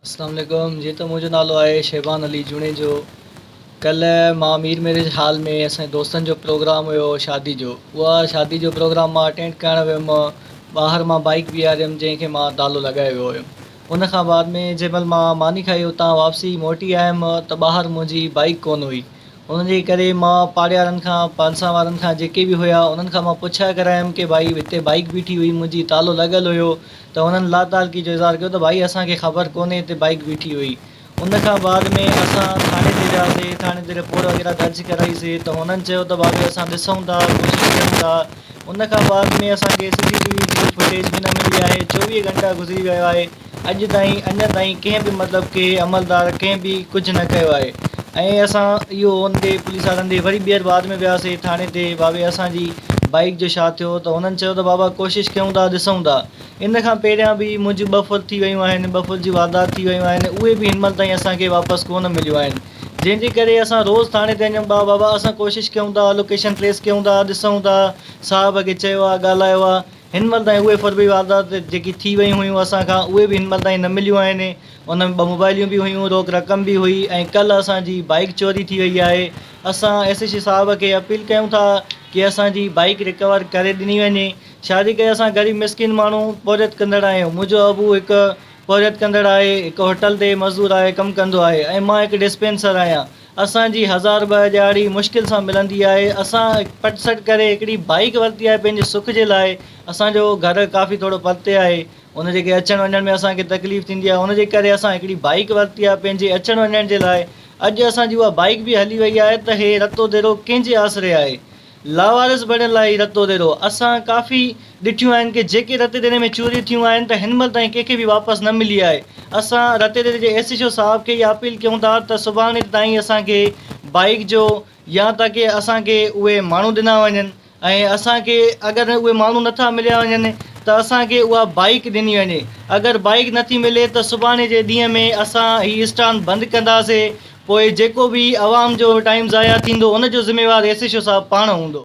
اسلام عليڪم جي ته منهنجو نالو آهي شيبان علي جوڻيجو ڪلهه مان مير ميريج هال ۾ اسان جي دوستن جو پروگرام هيو شادي جو اها شادي جو پروگرام مان اٽينڊ ڪرڻ ويم ٻاهر مان بائيڪ بيهاريم جنهن کي مان تالو لڳائي ويو هيم ان کان بعد ۾ جنهن مهل مان ماني کائي اتان واپسي موٽي آيم ته ٻاهر منهنجي بائيڪ ڪونه هئي ان جي ڪري مان پاڙي وارن کان پانسان وارن کان جيڪي به هيا انهن کان مان پڇا ڪرايم ڪي ڀائي هتي بائيڪ بيٺي هئي منهنجي تالو لڳل هيو ته انهن لاتعلقي جو اظهار ڪيو ته ڀائي اسان کي خبر ڪونهي هتي بائيڪ بيٺي هئي ان کان بعد ۾ اسان ٿاڻي تي وياسي ٿاڻي تي رپورٽ وغيره درج ڪرائي سي ته هنن چيو ته بابي اسان ڏسون ٿا ڪوشش ڪيون ٿا ان کان بعد ۾ اسان کي سي سي ٽي وي جي فوٽيج به نه ملي آهي 24 گهنٽا گذري ويو آهي اڄ تائين اڃا تائين ڪنهن به مطلب ڪي عملدار ڪنهن به ڪجهه نه ڪيو آهي ۽ اسان اهو ان تي پوليس وارن تي وري ٻيهر بعد ۾ وياسي ٿاڻي تي بابي اسان جي بائيڪ جو ڇا ٿيو ته هنن چيو ته بابا ڪوشش ڪيون ٿا ڏسون ٿا ان کان پهريان به منهنجون ٻه ڦر ٿي ويون آهن ٻه ڦر جون واردات ٿي ويون آهن اهي به هن مهل تائين اسان کي واپس ڪونه مليون آهن جنهن جي ڪري اسان روز ٿاڻي تي وڃون ٿا بابا اسان ڪوشش ڪيون ٿا لوڪيشن ٽريس ڪيون ٿا ڏسون ٿا صاحب کي چيو آهي ڳالهايو آهي هن مهل تائين اهي فربي واردات جيڪي ٿي ويون هيون اسان کان اهي به هن مهل تائين نه مليون آهن. ان ۾ ٻه موبائليون به هيون، روڪ رقم به هئي ۽ ڪلهه اسان جي بائيڪ چوري ٿي وئي آهي. اسان ايس ايڇ اي صاحب کي اپيل ڪيون ٿا ڪي اسان جي بائيڪ رڪور ڪري ڏني وڃي. ڇا جي ڪري اسان غريب مسڪين ماڻهو پورهيت ڪندڙ آهيون. منهنجو ابو هڪ پورهيت ڪندڙ آهي، هڪ هوٽل تي مزدور آهي ڪم ڪندو آهي ۽ مان هڪ ڊسپينسر آهيان. اسان جي 1000 ٻه ڏهاڙي مشڪل سان ملندي آهي. اسان پٽ سٽ ڪري هڪڙي بائيڪ ورتي آهي پنهنجي سک جي لاء. اسان جو گهر ڪافي ٿورو پرتي آهي ان جي ڪري اچڻ وڃڻ ۾ اسان کي تڪليف ٿيندي آهي ان جي ڪري اسان هڪڙي بائيڪ ورتي آهي پنهنجي اچڻ وڃڻ جي لاء. اڄ اسان جي اها بائيڪ به هلي وئي آهي ته هي رتو ديرو ڪنهن جي آسري آهي. لاوارث بڻيل آهي هي رتو ديرو. اسان ڪافي ڏٺيون آهن ڪي جيڪي رتي ديري ۾ چوري ٿيون آهن ته هن مهل تائين ڪنهن کي به واپس نه ملي آهي. اسان رتي ديري جي ايس ايڇ او صاحب کي اها اپيل ڪيون ٿا ته سڀاڻي تائين اسان کي بائيڪ جو يا ته ڪي اسان کي اهي ماڻهو ڏنا وڃن ۽ اسان کي اگر اهي ماڻهو نه ٿا مليا وڃن ته اسان کي اها بائيڪ ڏني وڃي اگر بائيڪ نه ٿي ملي ته سڀاڻي جي ڏينهن ۾ اسان هي اسٽان بند ڪنداسي پوء جيڪو به عوام جو ٽائيم ضايع ٿيندو ان جو ذميوار ايس ايڇ او صاحب پاڻ هوندو.